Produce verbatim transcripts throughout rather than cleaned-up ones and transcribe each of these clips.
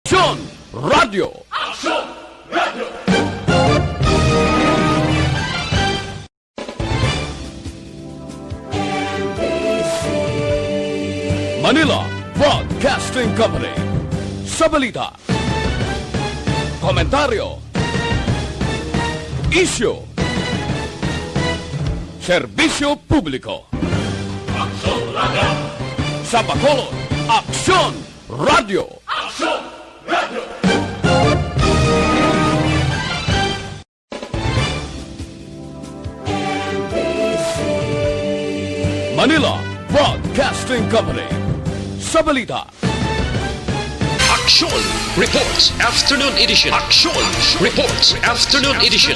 Aksyon Radio. Aksyon Radio. Manila Broadcasting Company. Sa balita, komentaryo, isyu, serbisyo publiko. Aksyon Radio. Sa Bacolod, Aksyon Radio. Aksyon Radio. Manila Broadcasting Company. Sa balita, Aksyon Reports Afternoon Edition. Aksyon Reports Afternoon Edition.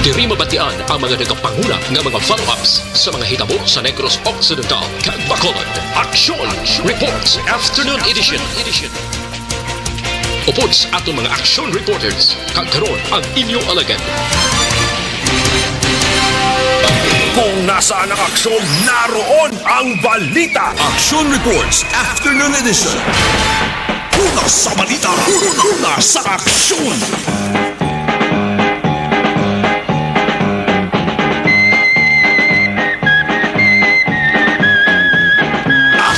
Diri mabatian ang mga nagapanguna nga mga follow-ups sa mga hitabo sa Negros Occidental kag Bacolod. Aksyon Reports Afternoon Edition. Upod sa aton mga aksyon reporters, kag karon ang inyo alagad. Kung nasaan ang aksyon, naroon ang balita. Action Reports Afternoon Edition. Una sa balita, una sa aksyon.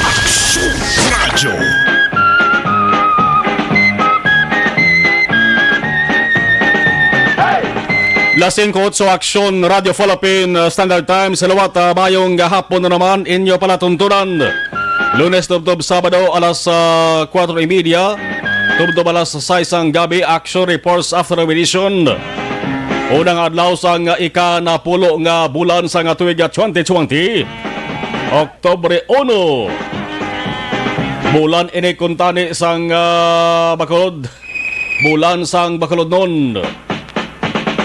Aksyon Radyo. Las singko otso, Aksyon Radyo Philippine, uh, Standard Time sa liwat, uh, mayong gahapon na naman inyo palatuntunan. Lunes tubtob Sabado, alas, uh, kuwatro y media, tubtob alas sais sang gabi, Action Reports Afternoon Edition. Unang adlaw sang ika-napulo nga bulan sang tuig twenty twenty, Oktubre uno. Bulan ini kuntani sang, ah, Bacolod. Bulan sang Bacolodnon.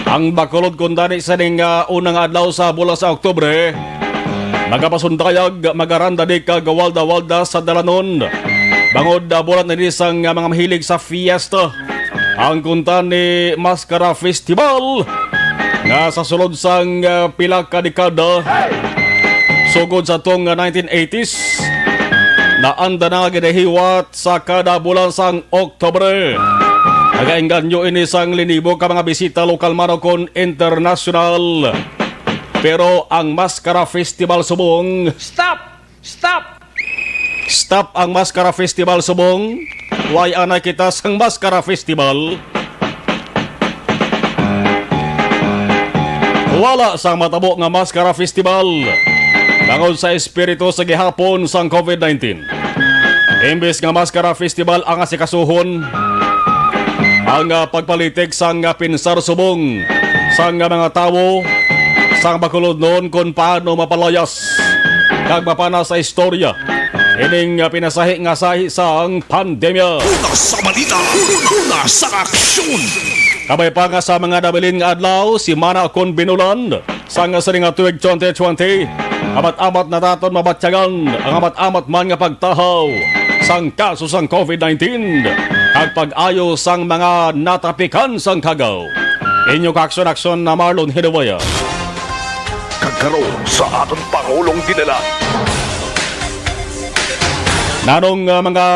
Ang Bacolod kuntani sining, ah, unang adlaw sa bulan sa Oktubre, magapasuntayag, magaranda di kag walda-walda sa dalanon. Bangod, ah, bulan ini sang, ah, mga mahilig sa fiesta. Ang kuntani Mascara Festival nga sa sulod sang, ah, pila ka dekada, sugod sa tong, ah, nineteen eighties, naanda na ginahiwat sa kada bulan sang Oktubre. Nagaengganyo ini sang linibo ka mga bisita, lokal man o kon internasyonal. Pero ang Mascara Festival subong, stop! Stop! Stop ang Mascara Festival subong. Wala na kita sang Mascara Festival. Wala sang matabo nga Mascara Festival bangod sa espiritu sa gihapon sang COVID nineteen. Imbes nga Mascara Festival ang asikasuhon, ang, ah, pagpalitik sang, ah, pinsar subong sang, ah, mga tawo sang Bacolodnon kon paano mapalayas kag mapana sa istorya ining, ah, pinasahi nga sahi sang pandemya. Una sa balita, una sa aksyon. Kabay pa nga sa mga nabilin nga adlaw, semana kon binulan sang sining nga tuig twenty twenty, amat-amat na naton mabatyagan ang amat-amat man nga pagtahaw sang kaso sang COVID nineteen kag pag-ayo sang mga natapikan sang kagaw. Inyo kaaksyon-aksyon na Marlon Hinuboya. Kag karon sa aton Pangulong Dinala. Nanong, ah, mga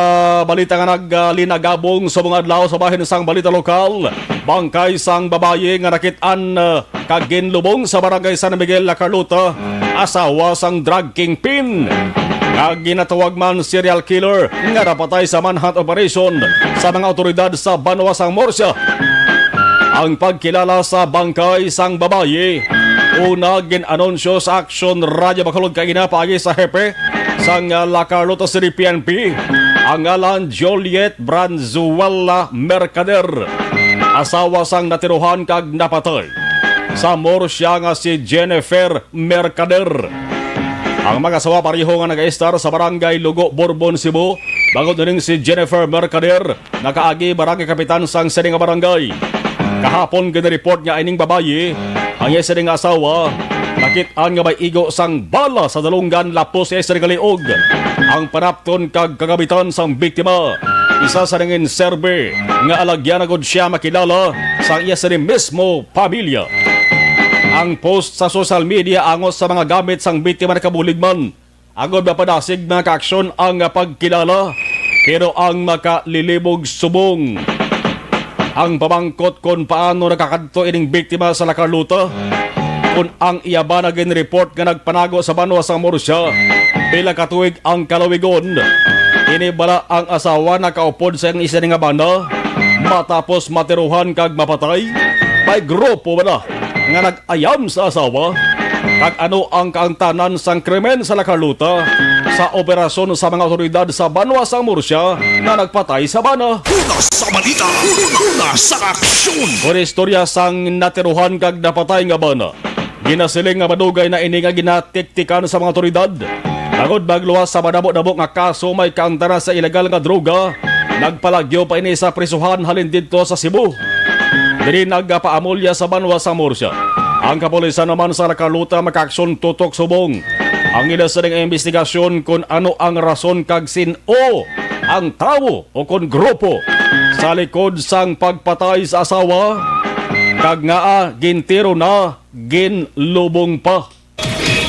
balita nga naglinagabong sa mga adlaw sa bahin sang balita lokal, bangkay sang babayi nga nakit-an, ah, kag ginlubong sa barangay San Miguel, La Carlota, asawa sang drug kingpin nga ginatawag man serial killer nga napatay sa manhunt operation sa mga awtoridad sa banwa sang Murcia. Ang pagkilala sa bangkay sang babayi, una gin-anunsyo sa Aksyon Radyo Bacolod kaina paagi sa hepe sang La Carlota City P N P, ang ngalan Juliet Branzuela Mercader, asawa sang natiruhan kag napatay sa Murcia nga si Jennifer Mercader. Ang mag-asawa pareho nga nagaistar sa Barangay Lugo, Borbon, Cebu. Bangod na ning si Jennifer Mercader nakaagi barangay kapitan sang sini nga barangay. Kahapon ginareport nga ining babayi, ang iya sini nga asawa, nakit-an nga may igo sang bala sa dalunggan, lapos iya sini nga liog. Ang panapton kag kagamitan sang biktima, isa sa nangin serbi nga alagyan na gud siya makilala sang iya sini mismo pamilya. Ang post sa social media angot sa mga gamit sang biktima nakabulig man. Agod mapadasig, mga kaaksyon, ang pagkilala Pero ang makalilibog subong ang pamangkot kon paano nakakadto ining biktima sa La Carlota, kon ang iya ba na ginreport nga nagpanago sa banwa sang Murcia pila ka tuig ang kalawigon. Ini bala ang asawa nakaupod sa iyang isa nga bana matapos matiruhan kag mapatay? May grupo bala nga nag-ayam sa asawa? Kag ano ang kaangtanan sang krimen sa La Carlota sa operasyon sa mga awtoridad sa banwa sang Murcia nga nagpatay sa bana? Una sa balita, una sa aksyon. Kon istorya sang natiruhan kag napatay nga bana, ginasiling nga madugay na ini nga ginatiktikan sa mga awtoridad. Tungod magluwas sa madamo-damo nga kaso may kaangtanan sa ilegal nga droga, nagpalagyo pa ini sa prisuhan halin didto sa Cebu. Diri nagapaamulya sa banwa sa Murcia. Ang kapulisan naman sa La Carlota makaaksyon tutok subong ang ila sining imbestigasyon kon ano ang rason kag sin-o ang tawo o kon grupo sa likod sang pagpatay sa asawa, kag ngaa gintiro na, ginlubong pa.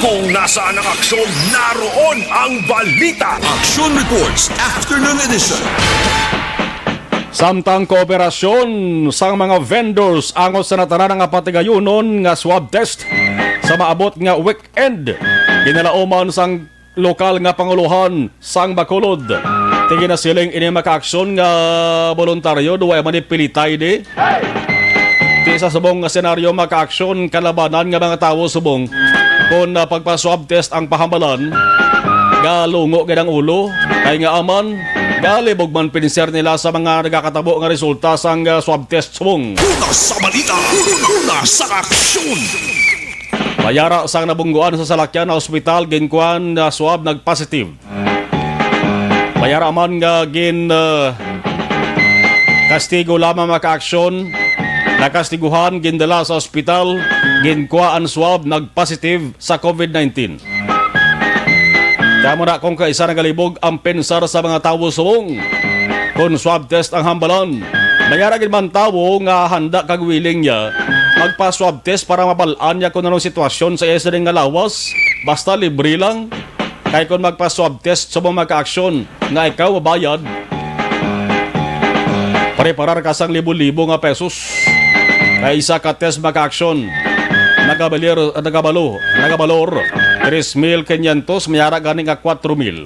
Kung nasaan ang aksyon, naroon ang balita. Action Reports, Afternoon Edition. Samtang kooperasyon sang mga vendors angot sa natanan nga patigayunon nga swab test sa maabot nga weekend, ginalauman sang lokal nga panguluhan sang Bacolod. Ti ginasiling ini makaaksyon nga boluntaryo, duwa man ipilitay di. Ti sa subong nga senaryo makaaksyon kalabanan nga mga tawo subong kon, ah, pagpa-swab test ang pahambalan, galungo gid ang ulo, kay nga aman galibog man pinser nila sa mga nagakatabo nga resulta sang, ah, swab test subong. Una sa balita, una sa aksyon. Mayara sang nabungguan sa salakyan na ospital, ginkuan na swab nag-positive. Mayara man nga gin, ah, kastigo lamang makaaksyon, nakastiguhan, gindala sa ospital, ginkuha ang swab, nag-positive sa covid nineteen. Kamo na kung kaisa nagalibog ang pensar sa mga tawo subong kon swab test ang hambalan. Mayara gid man tawo nga handa kag willing niya magpa-swab test para mabal-an niya kung anong sitwasyon sa iya sining nga lawas, basta libre lang. Kay kon magpa-swab test sa mga makaaksyon nga ikaw mabayad, preparar ka sang libo-libo nga pesos. Kay isa ka test makaaksyon, nagabalir-, nagabalo, nagabalor tres mil quinientos, mayara gani nga kwatro mil.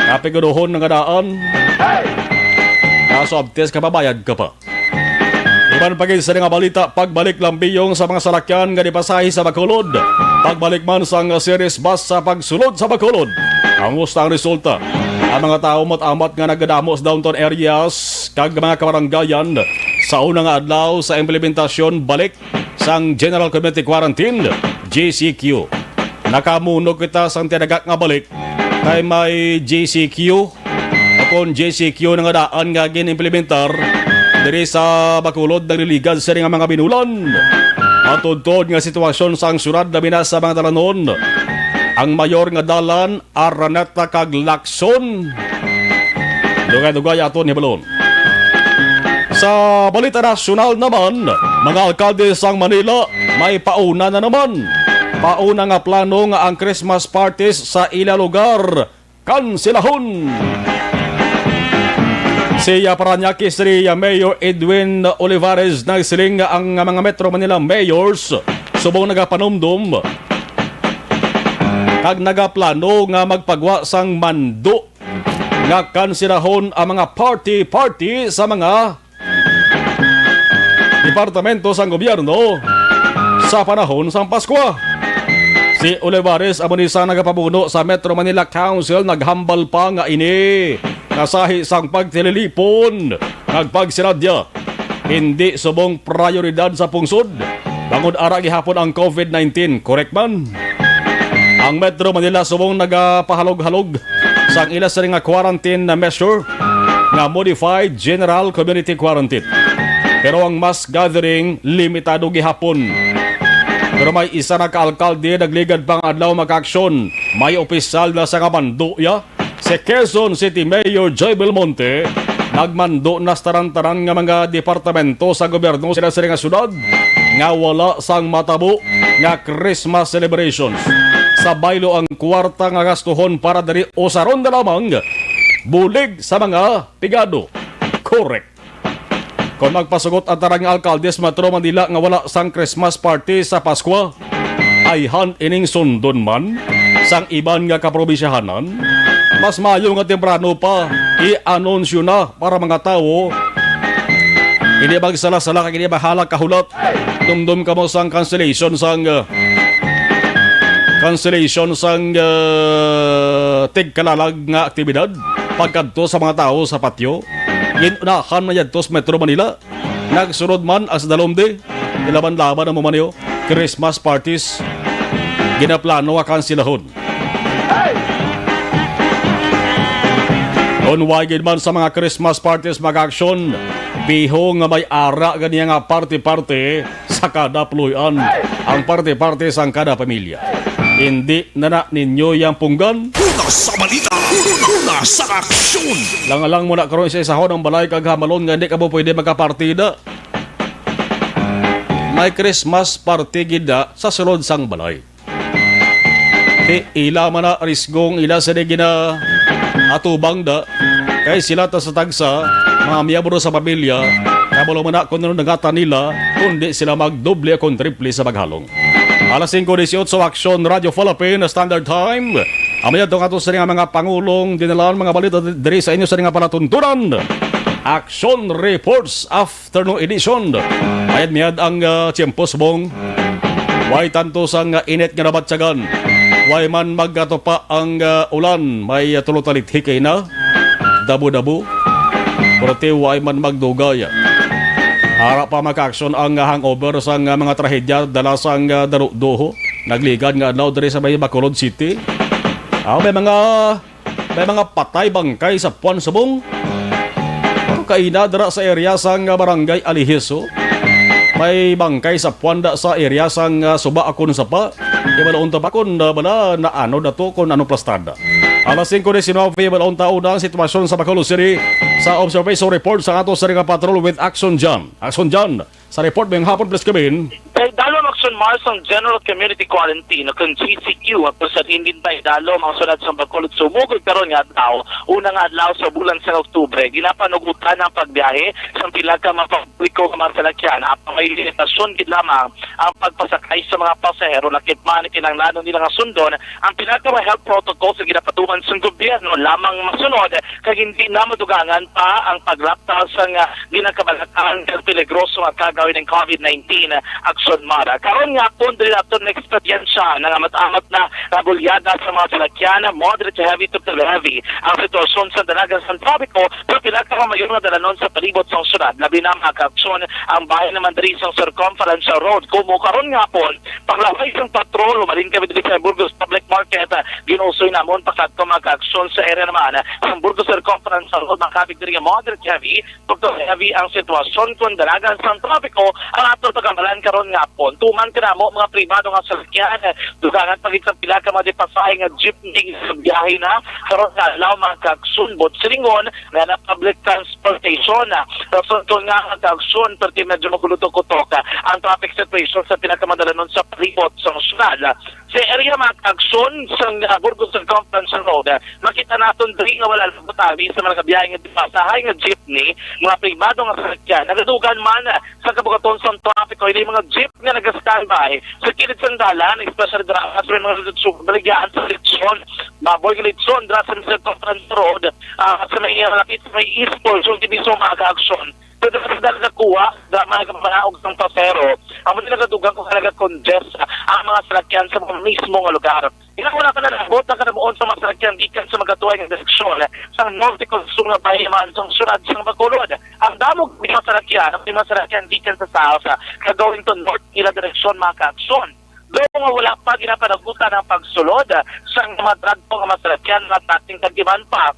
Kapiguduhon nga daan, ka-swab test ka, mabayad ka pa. Iban pa gid sa nga balita, pagbalik lambiyong sa mga salakyan nga dipasahi sa Bacolod. Pagbalik man sang series bus sa pagsulod sa Bacolod. Kamusta ang resulta? Ang mga tawo mat-amat nga nagadamo sa downtown areas kag mga kabaranggayan sa una nga adlaw sa implementasyon balik sang General Community Quarantine, G C Q. Nakamuno kita sang tinagak nga balik kay may G C Q, o kon G C Q na nga daan nga gin-implementar diri sa Bacolod, nagliligad sini nga mga binulan. Matudtod nga sitwasyon sang syudad, labi na sa mga dalanon, ang mayor nga dalan, Araneta kag Lacson. Dugay-dugay aton hibalon. Sa balita nasyonal naman, mga alkalde sang Manila may pauna na naman. Pauna nga plano nga ang Christmas parties sa ila lugar kansilahon. Si, ah, Parañaque City, ah, Mayor Edwin Olivares nagsiling nga ang mga Metro Manila mayors subong nagapanumdom kag nagaplano nga magpagwa sang mando nga kansilahon ang mga party-party sa mga departamento sang gobyerno sa panahon sang Paskwa. Si Olivares amo ni sang nagapamuno sa Metro Manila Council, naghambal pa nga ini kasahi sang pagtililipon kag pagsiradya hindi subong prayoridad sa pungsod. Bangod ara gihapon ang covid nineteen, correct man. Ang Metro Manila subong nagapahalog-halog sang ila sini nga quarantine na measure nga modified general community quarantine. Pero ang mass gathering limitado gihapon. Pero may isa na ka alkalde nagligad pa nga adlaw makaaksyon. May opisyal na sa nga mando ya. Si Quezon City Mayor Joy Belmonte nagmando na sa tanan-tanan nga mga departamento sa gobyerno sila sila nga syudad nga wala sang matabo nga Christmas celebrations. Sa baylo ang kwarta nga gastuhon para diri, usaron na lamang Bulig sa mga pigado. Correct. Kon magpasugot ang tarang nga alkalde sa Metro Manila nga wala sang Christmas party sa Paskwa, ayhan ining sundon man sang iban nga kaprobinsyahanan. Mas maayo nga temprano pa i-anunsyo na para mga tawo hindi magsala-sala kag hindi mahala kahulat. Dumdom kamo sang cancellation sang, uh, cancellation sang, uh, tigkalalag nga aktibidad pagkadto sa mga tawo sa patio. Ginunahan man yadto sa Metro Manila. Nagsunod man ang sa Dalomde. Nilaban-laban ang mga niyo. Christmas parties. Ginaplano nga kansilahon. Kon wala gid man sa mga Christmas parties mag-aksyon, piho nga may ara ganiya nga parte-parte sa kada puloy-an, ang parte-parte sang kada pamilya. Hindi na, na ninyo yang punggan. Una sa balita, una sa aksyon. Lang-alang mo na karon sa isahon ang balay kag hamalon nga hindi ka mo pwede magkapartida. May Christmas party gid na sa sulod sang balay. Ti ila man na risgong ila sini gina atubang da, kay sila ta sa tagsa, mga miyembro sa pamilya, kabalo man na kung ano nangatan nila, kundi sila magdoble o kung triple sa paghalong. Alas singko dieciocho, Aksyon Radio Philippine Standard Time. Amaya to kato sa nga mga pangulong dinalan mga balita diri sa inyo sa nga palatuntunan. Aksyon Reports of afternoon edition. Mayad-mayad ang, ah, tiyempo subong. Way tanto sang, ah, init nga nabatyagan. Way man magkatupa ang, ah, ulan. May, ah, tulo talithi kay na. Dabo-dabo. Pero ti way man magdugay. Ara pa makaaksyon ang, ah, hangover sang, ah, mga trahedya dala sang, ah, daruduho. Nagligad nga adlaw diri sa may Bacolod City. Ah, may mga May mga patay bangkay sa puwan subong. Kaina dira sa area sang, ah, Barangay Alihiso. May bangkay sa puwan da sa area sang, ah, Suba Akon Sapa. Ibalon ta pa kung, ah, bala na ano na to kung ano plastada. Alas singko diecinuebe, ibalon ta una ang sitwasyon sa Bacolod City sa observation report sa ato sa Ring Patrol with Action John. Action John. Sa report mayong hapon, please, Kevin. Kay dalom Aksyon Mars ang General Community Quarantine o kung G C Q, ang kung sa Indin pa dalom ang sulod sa Bacolod sumugod karon nga adlaw, una nga adlaw sa bulan sa Oktubre. Ginapanugutan ang pagbiyahe sa pila ka mga publiko nga mga salakyan. Ang may limitasyon gid lamang ang pagpasakay sa mga pasahero, lakip man kinahanglanon nila nga sundon ang pila ka mga health protocols nga ginapatuman sa gobyerno lamang masunod, kag hindi na madugangan pa ang paglapta sa nga ginakabalak-an kag peligroso nga kagawi ng COVID nineteen, Aksyon Mara. Karon nga hapon, diri naton na-eksperyensya na nga mat-amat na nga bulyada sa mga salakyan, moderate to heavy to heavy ang sitwasyon sa dalagan sa trapiko sa pila ka mga mayor nga dalanon sa palibot sang syudad, labi na mga kaaksyon ang bahin naman diri sa Circumference Road. Kumo karon nga hapon, paglaway sang patrol, humalin kami diri sa Burgos Public Market, ginusoy namon pakadto mga kaaksyon sa area naman sa Burgos Circumference Road, makabig diri nga moderate heavy Doktor Heavy ang sitwasyon kon dalagan sang trapiko ang aton pagamalan karon nga hapon. Tuman kanamo mga pribado nga salakyan, dugangan pa gid sa pila ka mga pasahe nga jeepney nga biyahe na karon nga adlaw, mga kaaksyon, buot silingon nga na public transportation. Rason kon nga, mga kaaksyon, perti medyo magulutok-utok ang traffic situation sa pila ka mga dalanon sa palibot sang syudad. Sa area, mga kaaksyon, sa, ah, Burgos Circumference Road, ah, makita naton diri nga wala lang butawi sa mga biyahe nga pasahe nga jeepney, mga pribado nga salakyan. Nagadugan man, ah, sa kabugaton sa traffic o hindi mga jeep nga naga-standby sa kilid sang dalan, especially dira sa may mga lutsong baligyan sa lechon, baboy nga lechon dira sa Circumference Road, ah, sa may, ah, malapit sa may East Pole, so, hindi mismo, mga kaaksyon. Pero sa dala nakuha, da, mga kapanaog sang pasero, amo din nagadugang kung talaga congested ang mga salakyan sa mga mismo nga lugar. Ina, wala ka na labot ang kanabuon sa mga salakyan gikan sa magatuay nga direksyon sa norte kung sulod nga bahin man sang syudad sang Bacolod. Ang damo nga mga salakyan, ang mga salakyan gikan sa south, ka going to north, ila direksyon, mga kaaksyon. Daw nga wala pa ginapanagutan ang pagsulod sa mga trakto nga mga salakyan, mga taxi kag iban pa.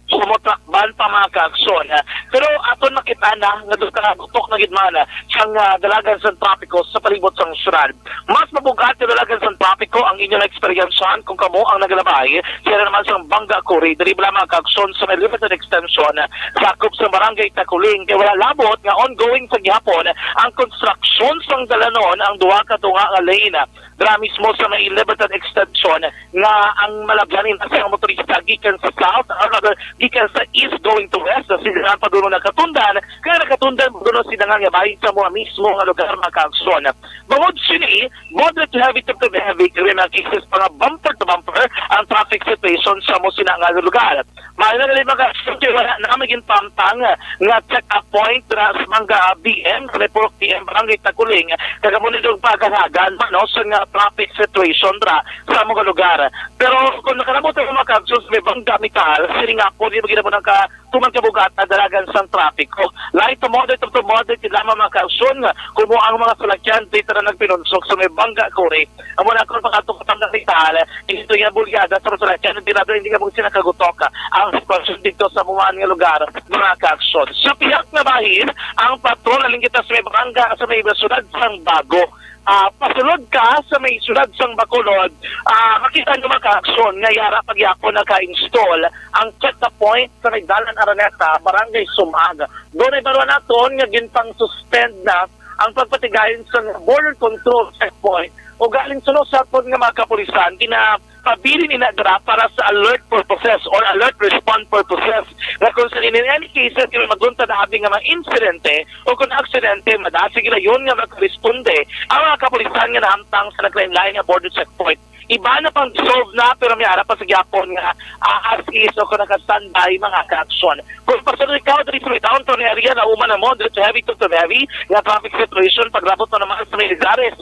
Sumutrakban pa, mga kaaksyon. Pero ato Kung makita na nga duha ka gutok na gid man sang, ah, dalagan sang trapiko sa palibot sang syudad. Mas mabugat nga dalagan sang trapiko ang inyo naeksperyensyahan kung kamo ang nagalabay. Siya naman sang Bangga Kuri, diri bala, mga kaaksyon, sa may limited extension sakop sa Barangay Takuling, kay wala labot nga ongoing sa gihapon ang konstruksyon sang dalanon ang duha ka tunga nga lane. Dira mismo sa may limited extension nga ang malabyan na sa mga motorista gikan sa south, or rather, gikan sa east going to west, sa Silangan padulong Nakatundan, kaya Nakatundan padulong Silangan nga bahin sa mga mismo nga lugar, mga kaaksyon. Bangod sini, moderate to heavy to, to heavy, kaya may mga cases pa nga bumper to bumper ang traffic situation sa mo sina nga lugar. Maayo na gali, mga kaaksyon, kay wala na may ginpamtang nga check-up point na sa mga B M, sa may Purok B M, Barangay Takuling, kag amo ni dog paganagan man, no, sa nga traffic situation dira sa mga lugar. Pero kung nakalabot ang mga kaaksyon sa may Bangga Metal, sining hapon, di ba, ginamo nang ka, tuman kabugat na dalagan sang trapiko. Light to moderate to moderate lamang, mga kaaksyon, kumo ang mga salakyan dito na nagpinunsok sa may Bangga Kuri. Amo na akong pagkatong katanggal ni Tal, ito yung bulyada sa Rosalia, kaya nagtirado hindi ka mong sinakagutok ang sitwasyon dito sa mga nga lugar, mga kaaksyon. Sa pihak na bahin, ang patrol, aling kita sa may barangay, sa may syudad sang Bago. Ah, pasulod ka sa may syudad sang Bacolod, ah, makita nyo, mga kaaksyon, nga yara pagyapon naka-install ang check-up point sa may Dalan Araneta, Barangay Sumag. Doon ay baruan naton nga ginpang-suspend na ang pagpatigayon sa border control checkpoint. O galing suno sa aton nga mga kapulisan, ginapabilin ina dira para sa alert purposes or alert response purposes. Nga kung sa in any cases, kung magunta na abi nga mga insidente o kung aksidente, madasig na yun nga makaresponde ang mga kapulisan nga nahamtang sa naglain-lain nga border checkpoint. Iba na pang dissolve na, pero may ara pa sa gyapon nga, ah, as is o kung naka-standby, mga kaaksyon. Kung pasulod ikaw diri sa may downtown area, nauman na mo, diri sa heavy to, to heavy, nga traffic situation, paglabot na naman sa may Lizares,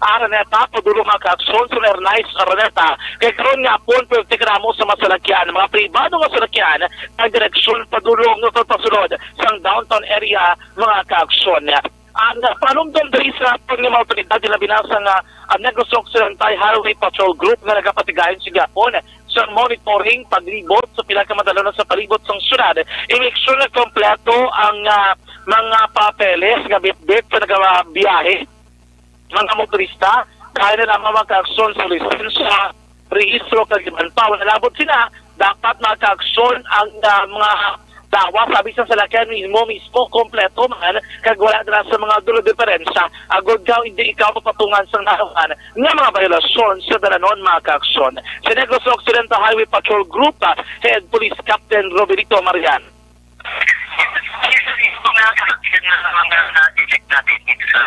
Araneta, padulong, mga kaaksyon, sa may Arnais, Araneta. Kay karon nga hapon, pwerte ka na mo sa masalakyan, mga pribado nga salakyan, ang direksyon padulong o pasulod sa downtown area, mga kaaksyon. Ang panumdom diri sa aton nga mga otoridad, labi na sa nga, ang Negros Occidental Highway Patrol Group nga nagapatigayon sa gihapon sa monitoring, paglibot sa pila ka madalon sa palibot sang syudad. I-make sure nga kompleto ang, ah, mga papeles nga bitbit sa nagabiyahe, mga motorista, kaya na lamang, mga kaaksyon, sa lisensya, rehistro, kag iban pa. Wala labot sina, dapat, mga kaaksyon, ang, ah, mga lawas, abi sang salakyan mismo, mismo, kompleto man, kag wala na sa mga dulo diferensya. Agod ka, hindi ikaw mapatungan sang nahawan nga mga biolasyon sa dalanon, mga kaaksyon. Sa Negros Occidental Highway Patrol Group, ah, Head Police Captain Roberto Marian. Yung mga sasakyan na mga na-detect natin dito sa,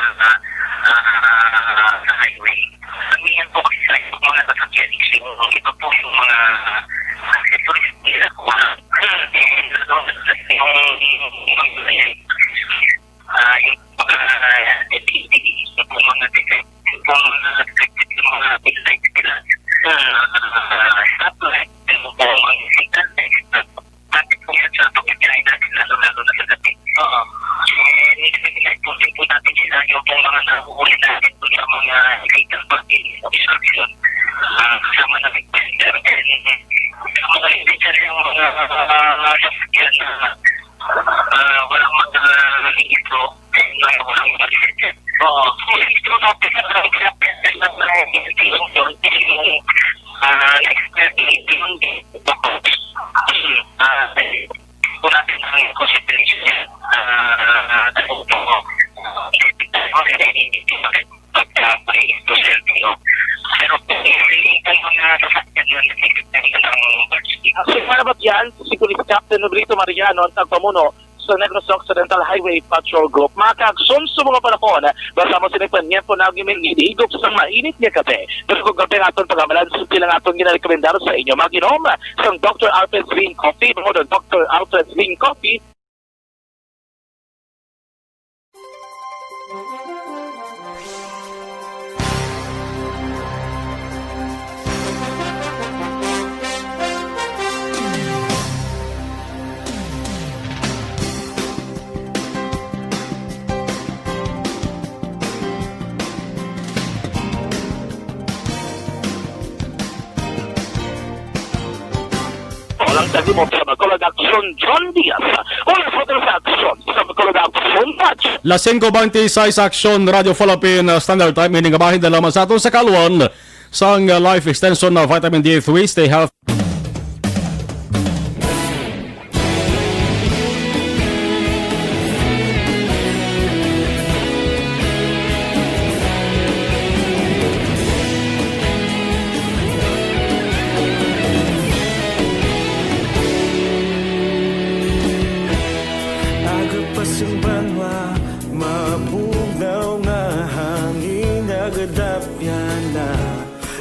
ah, ah, sa highway. Karamihan po kasi sa mga sasakyan, ito po yung mga accessories nila. Yung, yung, yung, ah, yung mga, ah, L E D, yung mga detect-, yung mga detected, yung mga headlights nila. Ah, stoplight, yung mga signal lights. Traffic po yan sa pagbibiyahe natin, lalo-lalo na sa gabi. Oo. Eh, nilagay po din po natin sila yung pong mga nahuhuli natin po sa mga illegal parking obstruction. Ah, kasama na rin po sila. And sa mga hindi sila yung mga, ah, sasakyan na, ah, walang mga rehistro, and, ah, walang mga lisensya. Oo. So, rehistro natin ang mga, ah, na-expect yung, ah, kung natin ang consideration niya, ah, ano po, ah, pagka may estudyante, no? Pero kung hindi ang mga sasakyan na nakikita ng Actually, mga nabatian, si Police Captain Roberto Mariano ang tagpamuno sa Negros Occidental Highway Patrol Group. Mga kaaksyon, sa mga panahon, basta mo sila panyempo na gimilgid, higop sa mainit nga kape. Pero kung kape nga aton pagamalan, simple lang aton ginarekomendar sa inyo. Mag-inom sang Doctor Alfred's Green Coffee, bangod ang Doctor Alfred's Green Coffee. Walang sabi mo, pero ako, Pag-aksyon, John Diaz. Oras mo sa aksyon. Sa Bacolod Action Watch. Las singko beintiseis, Aksyon, Radyo Philippine, uh, Standard Time. Ini nga bahin na lamang sa aton sa kalwan sang, uh, Life Extension na Vitamin D three. Stay healthy. Aga pa sing banwa, mabugnaw nga hangin, nagadapyan na.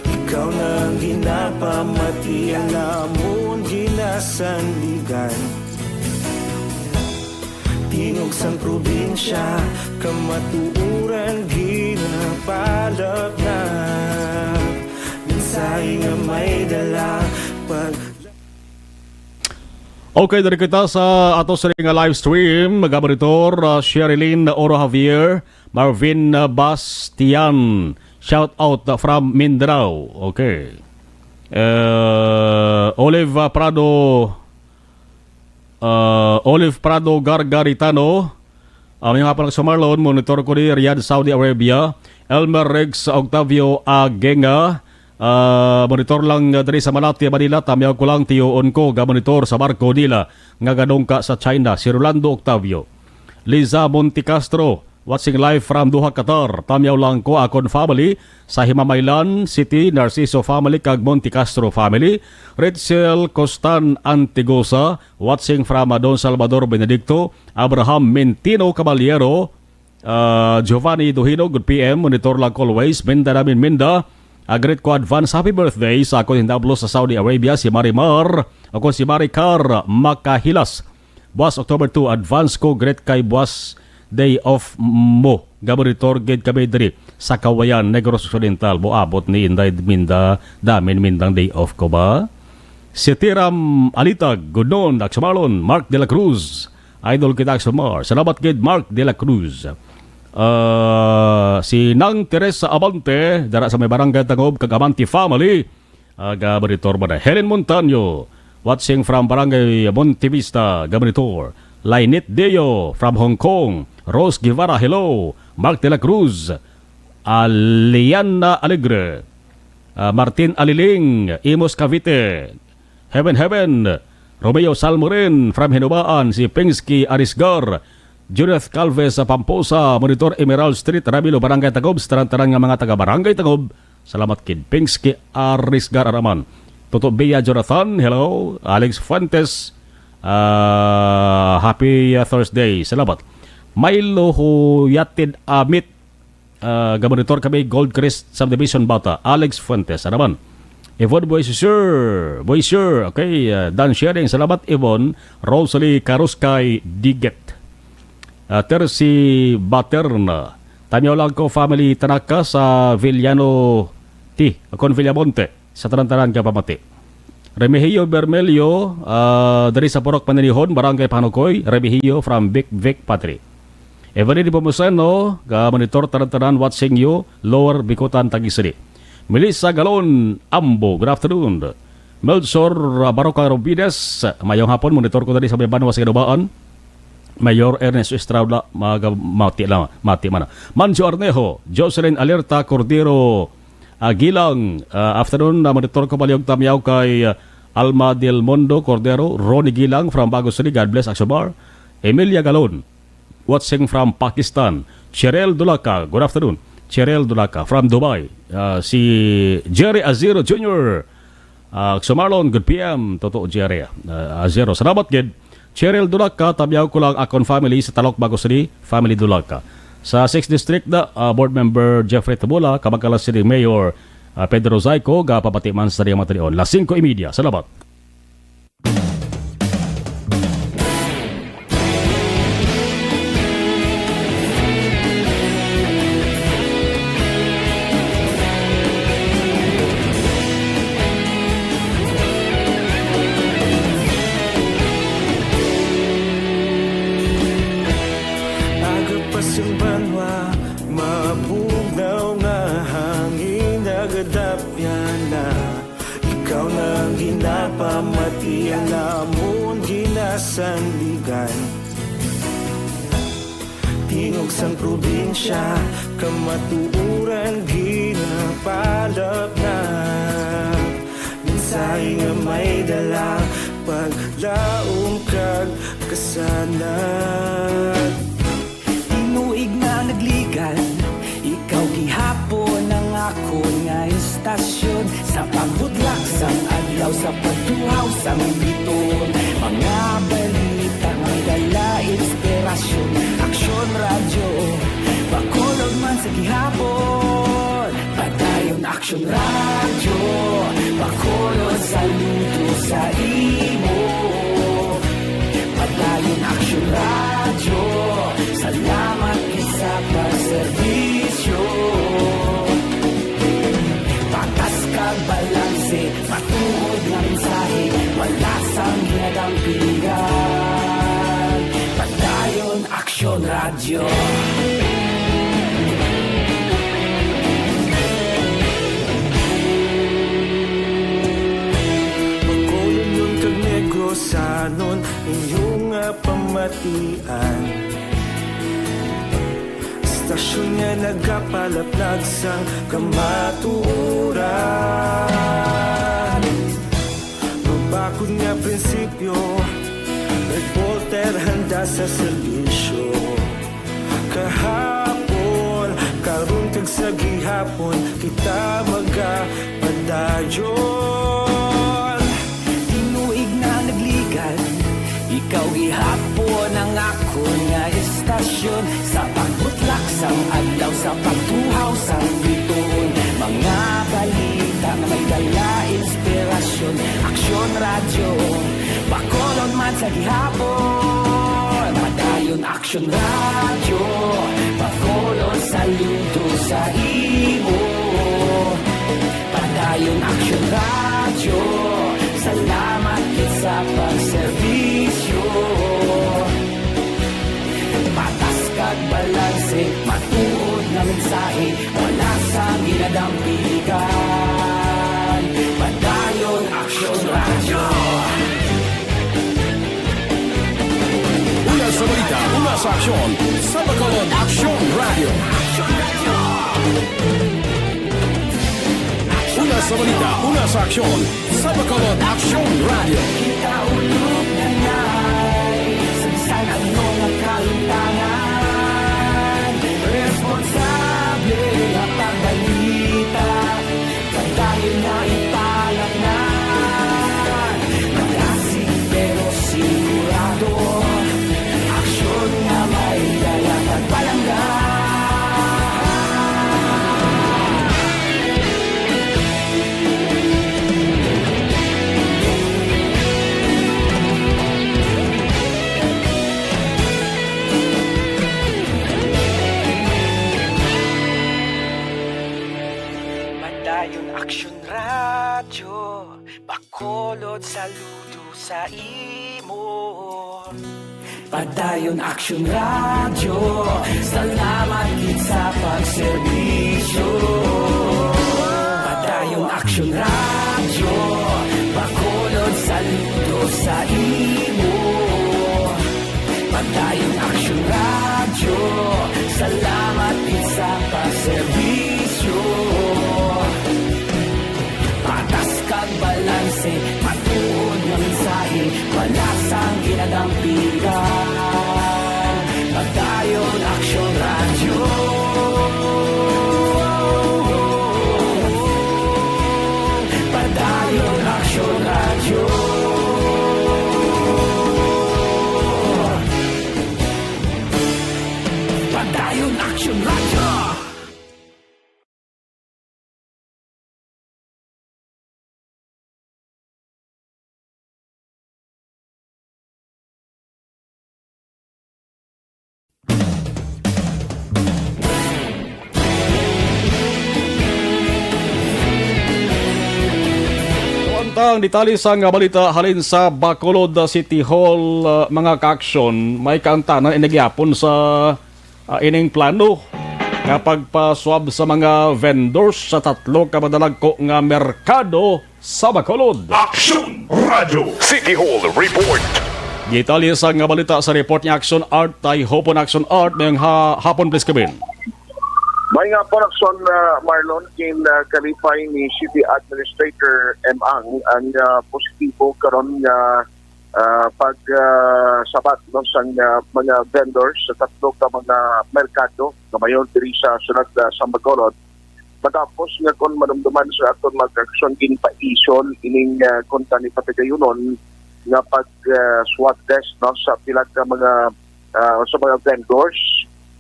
Ikaw na ang ginapamati, ang amon ginasandigan. Tingog sang probinsya, kamatuoran ginapalapnap. Mensahe nga may dala pag Okay, diri kita sa ato sini nga live stream. Gaboritor, uh, Sherilyn Oro Javier, Marvin, uh, Bastian. Shout out, uh, from Mindanao. Okay. Uh, Olive, uh, Prado, uh, Olive Prado Gargaritano. Ang mga panagsumarlon, monitor ko ni Riyadh, Saudi Arabia. Elmer Rex Octavio Agenga, ah, monitor lang, ah, diri sa Malate, Manila. Tamyaw ko lang, tiyoon ko, gamonitor sa barko nila nga gadungka sa China. Si Rolando Octavio. Liza Montecastro, watching live from Doha, Qatar. Tamyaw lang ko, akon family sa Himamaylan City, Narciso family, kag Montecastro family. Rachel Costan Antigosa, watching from, ah, Don Salvador Benedicto. Abraham Mentino Caballero, ah, Giovanni Duhino, good P M, monitor lang ko always. Minda namin, Minda. Ah, greet ko advance happy birthday sa akon hinablo sa Saudi Arabia, si Marimar, ako si Maricar Makahilas. Buwas October two, advance ko greet kay buwas day off mo. Gaboritor gid kami diri sa Kawayan, Negros Occidental. Moabot ni Inday Minda, damin Mindang day off ko ba? Si Tiram Alitag, good noon, Aksumarlon, Mark de la Cruz. Idol kita, Aksumar. Salamat gid, Mark de la Cruz. Ah, si Nang Teresa Abante, dara sa may Barangay Tangob, kag Abante family. Ah, gaboritor man na. Helen Montaño, watching from Barangay Montevista, gaboritor. Lainit Deo from Hong Kong. Rose Guevara, hello. Mark de la Cruz. Aliana Alegre. Ah, Martin Aliling, Imus Cavite. Heaven, heaven. Romeo Salmorin from Hinubaan, si Pingsky Arisgar. Judith Calves sa Pamposa, Monitor Emerald Street, Ramilo, Barangay Tagob, sa tanan-tanan nga mga taga Barangay Tagob. Salamat kid Pingsky Arisgar Araman. Toto Bea Jonathan, hello. Alex Fuentes, ah, happy, ah, Thursday. Salamat. Milo Huyatid Amit, ah, gamonitor kami, Gold Crest Subdivision, Bata. Alex Fuentes, ano man? Yvonne Boisur, Boisur, okay, ah, Dan Sharing, salamat, Yvonne. Rosalie Karuskay Diget. Ah, Tersi Baterna. Tamyaw lang ko, family Tanaka sa Villano T, kon Villamonte, sa tanan-tanan nga pamati. Remigio Bermelio, ah, diri sa Purok Maninihon, Barangay Panukoy, Remigio from Vic Vic Patri. Evelyn Nepomuceno, ka monitor tanan-tanan, watching you, Lower Bicutan, Taguig City. Melissa Galon, Ambo, good afternoon. Melchor, ah, Baroca Robides, mayong hapon, monitor ko diri sa may banwa sa Ginubaan. Mayor Ernest Estrada, maga-, mati lang, mati man. Manjo Arnejo, Jocelyn Alerta Cordero, ah, Gilang, ah, afternoon, ah, monitor ko, palihog tamyaw kay, ah, Alma Del Mundo Cordero, Ronnie Gilang from Bago City, God bless, Axobar. Emilia Galon, watching from Pakistan. Cheryl Dulaca, good afternoon. Cheryl Dulaca from Dubai. Ah, si Jerry Azero Junior, ah, Sumarlon, good P M. Toto Jerry, ah, Azero. Salamat gid. Cheryl Dulaca, tamyaw ko lang akon family sa Talok, Bago City, family Dulaca. Sa Sixth District na, ah, Board Member Jeffrey Tabula, Kabankalan City Mayor, ah, Pedro Zayco, gapabati man sa iyang mga talion. Las singko y media. Salamat. Aga pa sing banwa, mabugnaw nga hangin, nagadapyan na. Ikaw na ang ginapamati, ang amon Sandigan. Tingog sang probinsya, kamatuoran ginapalapnap. Mensahe nga may dala, paglaom kag kasanag. Tinuig nga nagligan, ikaw gihapon ang akon nga istasyon. Sa pagbudlak sang adlaw, sa pagtuhaw sang biton, mga balita may dala inspirasyon. Aksyon Radyo, Bacolod man sa gihapon. Padayon Aksyon Radyo, Bacolod, saludo sa imo. Padayon Aksyon Radyo, salamat gid sa pagserbisyo. Patas kag balanse, matuod nga mensahe, wala sang ginadampigan. Padayon Aksyon Radyo. Bacolodnon kag Negrosanon, inyo nga pamatian. Istasyon nga nagapalaplag sang kamatuoran. Mabakod nga prinsipyo, reporter handa sa serbisyo. Kahapon, karon kag sa gihapon, kita magapadayon. Tinuig na nagligan, ikaw gihapon ang akon nga istasyon. Sa pagbutlak sang adlaw, sa pagtuhaw sang bituon, mga balita nga may dala inspirasyon. Aksyon Radyo, Bacolod man sa gihapon. Padayon Aksyon Radyo, Bacolod, saludo sa imo. Padayon Aksyon Radyo, salamat gid sa pagserbisyo. Patas kag balanse, matuod nga mensahe, wala sang ginadampigan. Padayon Aksyon Radyo. Una sa balita, una sa aksyon, sa Bacolod Aksyon Radyo. Una sa balita, una sa aksyon, sa Bacolod Aksyon Radyo. Kita ulog na ngay, sa bisan ano nga kahimtangan, responsable nga pagbalita, padayon nga ipalapnan. Malasig pero sigurado, aksyon nga may dala kag palangga. Padayon Aksyon Radyo, Bacolod, saludo sa imo. Padayon Aksyon Radyo, salamat gid sa pagserbisyo. Padayon Aksyon Radyo, Bacolod, saludo sa imo. Padayon Aksyon Radyo, salamat gid sa pagserbisyo. Patas kag balanse, matuod nga mensahe, wala sang ginadampigan. Padayon Aksyon Radyo. Padayon Aksyon Radyo. Padayon Aksyon Radyo. Ito ang detalye sang balita halin sa Bacolod City Hall, ah, mga ka-aksyon. May kaantanan ini gihapon sa, ah, ining plano nga pagpaswab sa mga vendors sa tatlo ka madalagko nga merkado sa Bacolod. Aksyon Radyo City Hall Report. Detalye sa nga balita sa report ni Action Art, tay hopon Action Art, mayong ha-, hapon, please, Kevin. May nga production, ah, Marlon, kin, ah, kalipay ni City Administrator M Ang ang, ah, positibo karon nga, ah, pag, ah, sabat, no, sang, ah, mga vendors sa tatlo ka mga merkado nga mayor diri sa siyudad, ah, sa Bacolod. Matapos nga kon madumduman sa aton mag-aksyon, ginpaisol ining, ah, kon tani patagayonon nga pag, ah, swab test, no, sa pila ka mga, ah, sa mga vendors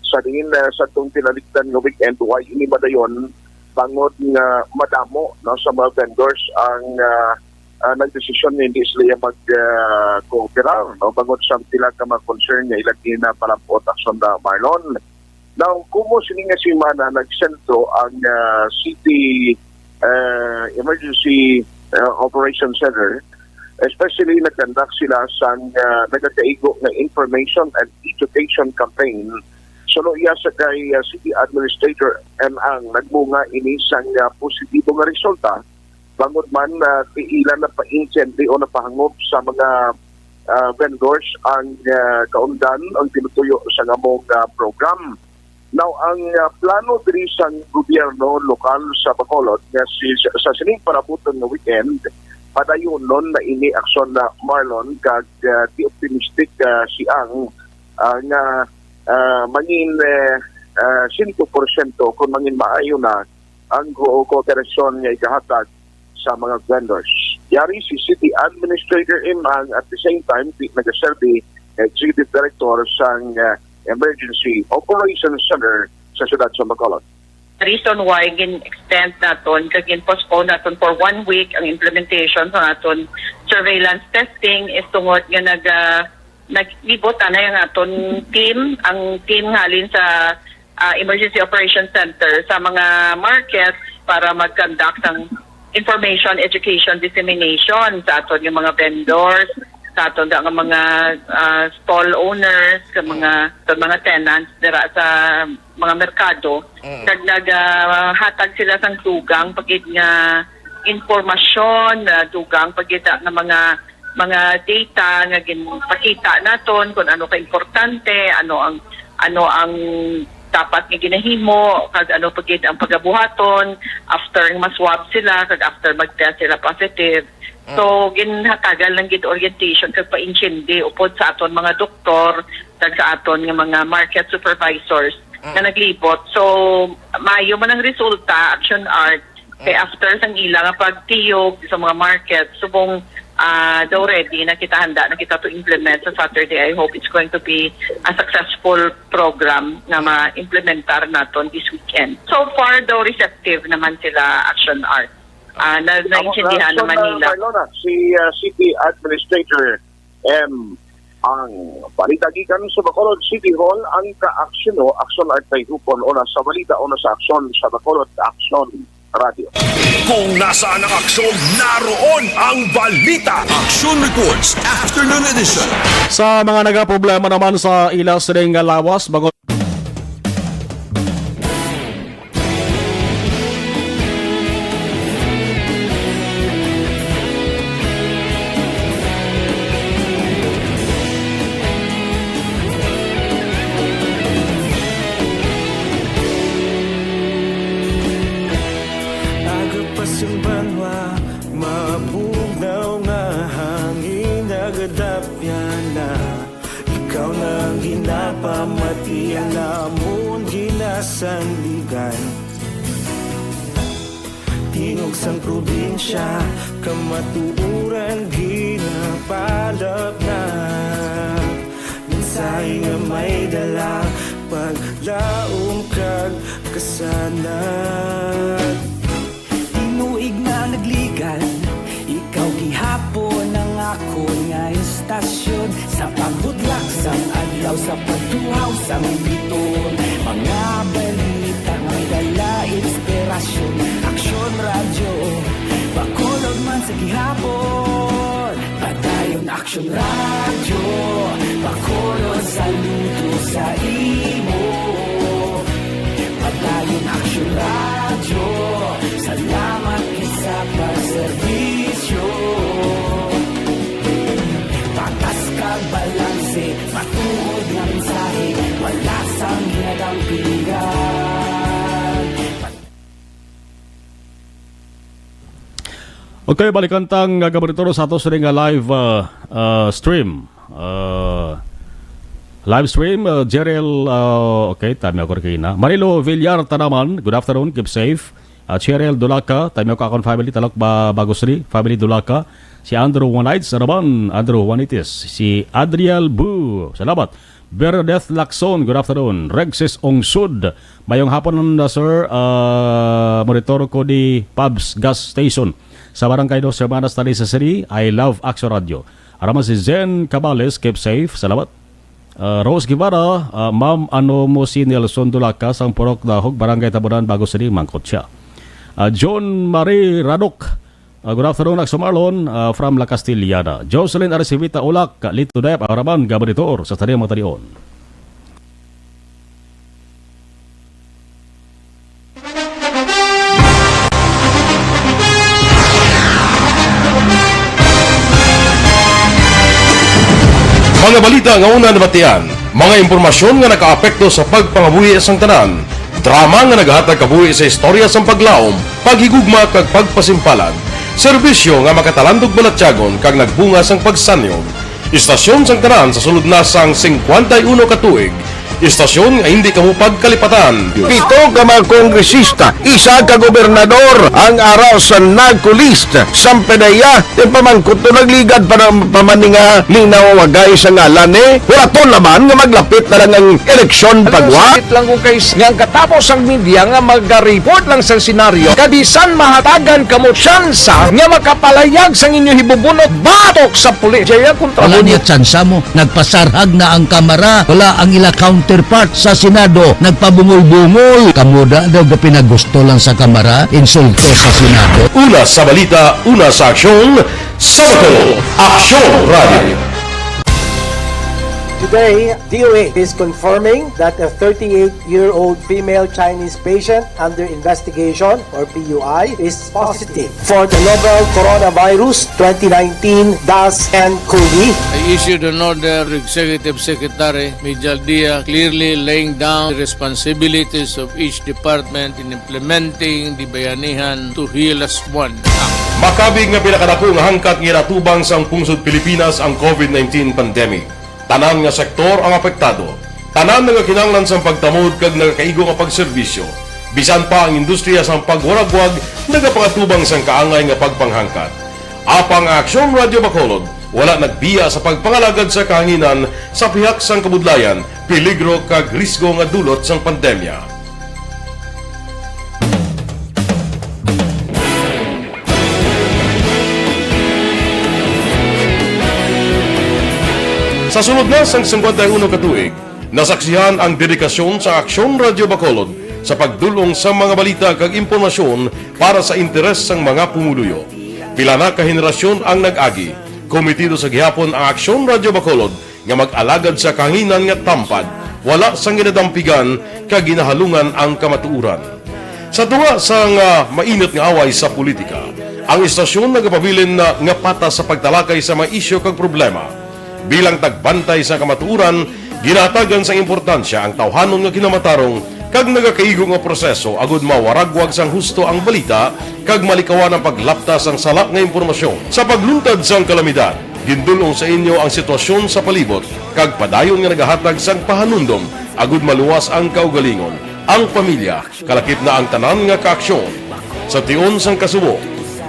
sa diin, ah, sa atong tinalikdan nga weekend, way ini madayon bangod nga madamo, no, sa mga vendors ang, ah, ah, nagdesisyon nga hindi sila mag, ah, kooperar, no, bangod sa pila ka mga concern nga ila ginapalabot, Action, ah, Marlon. Now, kumo sini nga semana nagsentro ang, ah, City, ah, Emergency, ah, Operation Center, especially nagkandak sila sang, ah, nagakaigo nga information and education campaign. Suno iya sa kay, ah, City Administrator M Ang, nagmunga ini sang, ah, positibo nga resulta, bangod man, ah, ti ila napaintendi o napahangop sa mga, ah, vendors ang, ah, kaundan ang tinutuyo sa among, ah, program. Now, ang, ah, plano diri sang gobyerno lokal sa Bacolod nga si, sa sining parabuton nga weekend, padayonon na ini, Action, ah, Marlon, kag, ah, ti optimistic, ah, si Ang, ah, nga, ah, mangin, eh, ah, sento porsyento kung mangin maayo na ang ko-, kooperasyon nga igahatag sa mga vendors. Yari si City Administrator M Ang, at the same time, di nagaserbi nga Executive Director sang, ah, Emergency Operations Center sa siyudad sa Bacolod. Reason why gin-extend naton kag gin-postpone naton for one week ang implementation sa aton surveillance testing is tungod nga nag, ah, naglibot anay ang aton team, ang team halin sa, ah, Emergency Operations Center sa mga markets para mag-conduct ng information, education, dissemination sa aton nga mga vendors, sa aton nga mga, ah, stall owners, sa mga, sa mga tenants dira sa mga merkado. Mm. Kag nag, ah, hatag sila sang dugang pa gid nga impormasyon, ah, dugang pa gid nga mga, mga data nga ginpakita naton kung ano ka importante, ano ang, ano ang dapat nga ginahimo, kag ano pa gid ang pagabuhaton after nga ma-swab sila, kag after mag-test sila positive. Mm. So, ginhatagan lang gid orientation kag paintindi upod sa aton mga doktor kag sa aton nga mga market supervisors Mm. nga naglibot. So, maayo man ang resulta, Action Art, kay Mm. after sang ila nga pagtiyog sa mga market, subong, ah, daw ready na kita, handa na kita to implement sa Saturday. I hope it's going to be a successful program nga ma-implementar naton this weekend. So far daw, receptive naman sila, Action Art. Ah, na, Amo na, naintindihan Action, naman ah, nila. Marlona, si, ah, City Administrator M Ang. Balita gikan sa Bacolod City Hall, ang kaaksyon o Action Art kay Hupon, una sa balita, una sa aksyon sa Bacolod Action Radio. Kung nasaan ang aksyon, naroon ang balita. Action Reports, Afternoon Edition. Sa mga nagaproblema naman sa ila sining nga lawas, bangod Aga pa sing banwa, mabugnaw nga hangin nagadapyan na. Ikaw na ang ginapamati, ang amon ginasandigan. Tingog sang probinsya, kamatuoran ginapalapnag. Mensahe nga may dala, paglaom kag kasanag. Tinuig na nagligan, ikaw gihapon ang akon nga istasyon. Sa pagbudlak sang adlaw, sa pagtuhaw sang biton, mga balita may dala inspirasyon. Aksyon Radyo, Bacolod man sa gihapon. Padayon Aksyon Radyo, Bacolod, saludo sa imo. Padayon Aksyon Radyo, salamat gid sa pagserbisyo. Patas kag Tuod nga mensahe, wala sang ginadampigan. Okay, balikan ta ang, uh, kabaritor sa ato sini nga live, uh, uh, stream. Uh, live stream, uh, Jeriel, uh, okay, tama ako rin na. Marilo Villar Tanaman, good afternoon, keep safe. Uh, Jeriel Dulaca, tama ko akong family, Talok ba, Bagos Ri, family Dulaca. Si Andrew Juanites, ano man? Andrew Juanites. Si Adriel Bu, salamat. Bernadette Lacson, good afternoon. Rexes Ungsud, mayong hapon na, sir. Ah, monitor ko di Pabs Gas Station sa Barangay Dos Hermanas, Talisay City. I love Action Radio. Araman si Zen Cabales, keep safe. Salamat. Ah, Rose Guevara, ah, ma'am, ano mo si Nelson Dulaca sang Purok Dahog, Barangay Tabunan, Bagos City, mangkot siya. Ah, John Marie Radok, ah, good afternoon, Action Marlon, ah, from La Castellana. Jocelyn Arcivita Ulak, Lito Dep, araman, gabaritor sa tanang mga talion. Mga balita nga una nabatian, mga impormasyon nga nakaapekto sa pagpangabuhi sang tanan, drama nga naghatag kabuhi sa istorya sang paglaom, paghigugma kag pagpasimpalad, serbisyo nga makatalandog balatyagon kag nagbunga sang pagsanyog. Istasyon sang tanan sa sulod na sang singkwenta y uno ka tuig. Istasyon nga hindi kamo pagkalipatan. Pito ka mga kongresista, isa ka gobernador ang ara sa NAGCO list. Sampanaya, ti pamangkot to nagligad pa na, pa man ni nga minaw wagay sa ngalan, eh. Wala to naman nga maglapit na lang ang eleksyon pagwa. Sakit lang kung kay s-, nga ang katapos ang media nga magareport lang sa senaryo, kabisan mahatagan kamo tsansa nga makapalayag sang inyo hibubunot batok sa pulis. Jaya kontra Wala mo niya tsansa mo. Nagpasarhag na ang Kamara. Wala ang ila counterpart sa Senado. Nagpabungol-bungol. Kamo da daw gapinagusto lang sa Kamara, insulto sa Senado. Una sa balita, una sa aksyon, sa Bacolod, Aksyon Radio. Today, D O H is confirming that a thirty-eight-year-old female Chinese patient under investigation, or P U I, is positive for the novel coronavirus twenty nineteen dash N COVID. I issued an order to Executive Secretary Mijal Dia, clearly laying down the responsibilities of each department in implementing the Bayanihan to Heal Us One Act. Makabig nga pinakadako nga hangkat nga ginatubang sang pungsod Pilipinas ang COVID nineteen pandemic. Tanan nga sektor ang apektado. Tanan nga kinahanglan sang pagtamod kag nagakaigo nga pagserbisyo. Bisan pa ang industriya sang pagwaragwag nagapangatubang sang kaangay nga pagpanghangkat. Apang ang Aksyon Radio Bacolod wala nagbiya sa pagpangalagad sa kahanginan sa pihak sang kabudlayan, peligro kag risgo nga dulot sang pandemya. Sa sulod na sang singkwenta y uno ka tuig, nasaksihan ang dedikasyon sa Aksyon Radio Bacolod sa pagdul-ong sa mga balita kag impormasyon para sa interes sang mga pumuluyo. Pila na ka henerasyon ang nag-agi. Komitido sa gihapon ang Aksyon Radio Bacolod nga mag-alagad sa kahanginan nga tampad, wala sang ginadampigan kag ginahalungan ang kamatuoran. Sa tunga sang, ah, mainit nga away sa politika, ang istasyon nagapabilin na nga patas sa pagtalakay sa mga isyu kag problema. Bilang tagbantay sa kamatuoran, ginahatagan sang importansya ang tawhanon nga kinamatarong kag nagakaigo nga proseso agud mawaragwag sang husto ang balita kag malikawan ang paglapta sang sala nga impormasyon. Sa pagluntad sang kalamidad, gindul-ong sa inyo ang sitwasyon sa palibot kag padayon nga nagahatag sang pahanumdom agud maluwas ang kaugalingon, ang pamilya, kalakip na ang tanan nga kaaksyon. Sa tion sang kasubo,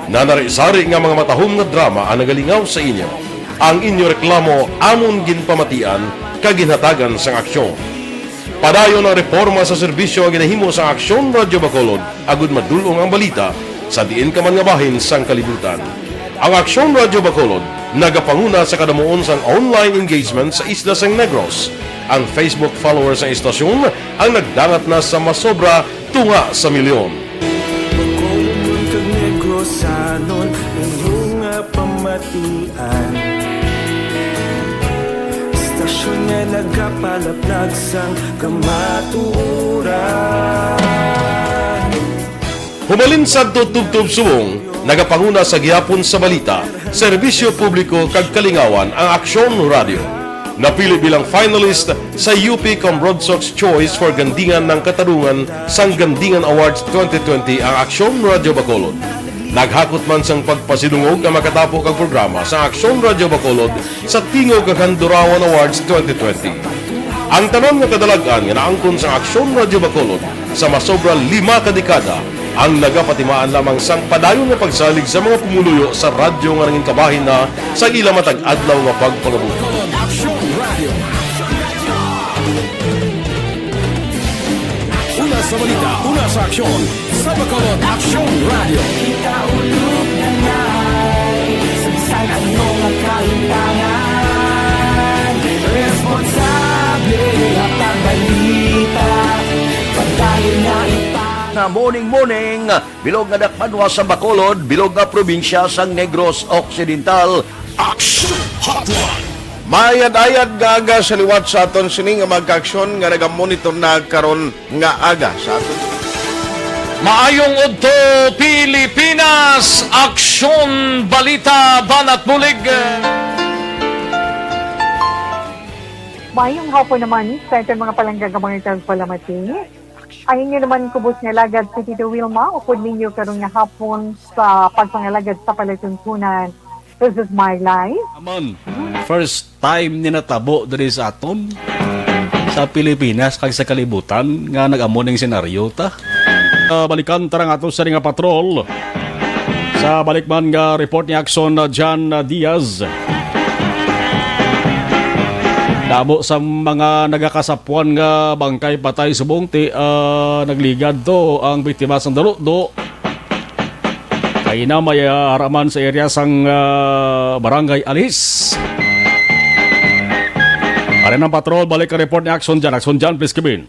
nanari-sari nga mga matahom nga drama ang nagalingaw sa inyo. Ang inyo reklamo amon ginpamatian kag ginhatagan sang aksyon. Padayon ang reporma sa serbisyo nga ginahimo sa Aksyon Radio Bacolod agud madul-ong ang balita sa diin ka man nga bahin sang kalibutan. Ang Aksyon Radio Bacolod nagapanguna sa kadamuon sang online engagement sa isla sang Negros. Ang Facebook followers sang istasyon ang nagdangat na sa masobra tunga sa milyon. Bacolod kag Negros, sanon inyo nga pamatian. Istasyon nga nagapalaplag sang kamatuoran. Humalin sadto tubtob subong, nagapanguna sa gihapon sa balita, serbisyo publiko kag kalingawan ang Aksyon Radio. Napili bilang finalist sa U P Cambroadsox Choice for Gandingan ng Katarungan sang Gandingan Awards twenty twenty ang Aksyon Radyo Bacolod. Naghakot man sang pagpasidungog ang makatapo kag programa sa Aksyon Radyo Bacolod sa Tingog kag Handurawan Awards twenty twenty. Ang tanan nga kadalag-an nga naangkon sa Aksyon Radyo Bacolod sa masobra lima ka dekada ang nagapatimaan lamang sang padayon nga pagsalig sa mga pumuluyo sa radyo nga nangin kabahin na sa ila matag adlaw nga pagpangabuhi. Aksyon Radio. Una sa balita, una sa aksyon, sa Bacolod Aksyon Radio. Ikaulog na ngay, sagsag ang mga kahitangan. Responsable at ang balita, padayon na ipang- Na morning, morning, bilog nga dakbanwa sa Bacolod, bilog nga probinsya sang Negros Occidental. Action Hotline. Mayad-ayad nga aga sa liwat sa aton sini nga mga kaaksyon nga nagamonitor na karon nga aga sa aton. Maayong udto, Pilipinas! Aksyon, balita, banat bulig! Maayong hapon naman sa aton mga palangga nga mga tagpalamati. Ang inyo naman kubos nga alagad si Tito Wilma, upod ninyo karon nga hapon sa pagpangalagad sa palatuntunan. This is my life. Amon, first time ni natabo diri sa aton, sa Pilipinas, kag sa kalibutan, nga nag-amo ning senaryo ta. Ah, balikan ta ang ato sa nga patrol. Sa balik man nga report ni Aksyon, ah, John, ah, Diaz. Damo sa mga nagakasapuan nga bangkay patay subong ti, ah, nagligad to ang biktima sang daludo. Kay na may, ah, araman sa area sang, ah, Barangay Alis. Ari ang patrol, balik ang report ni Aksyon John. Aksyon John, please come in.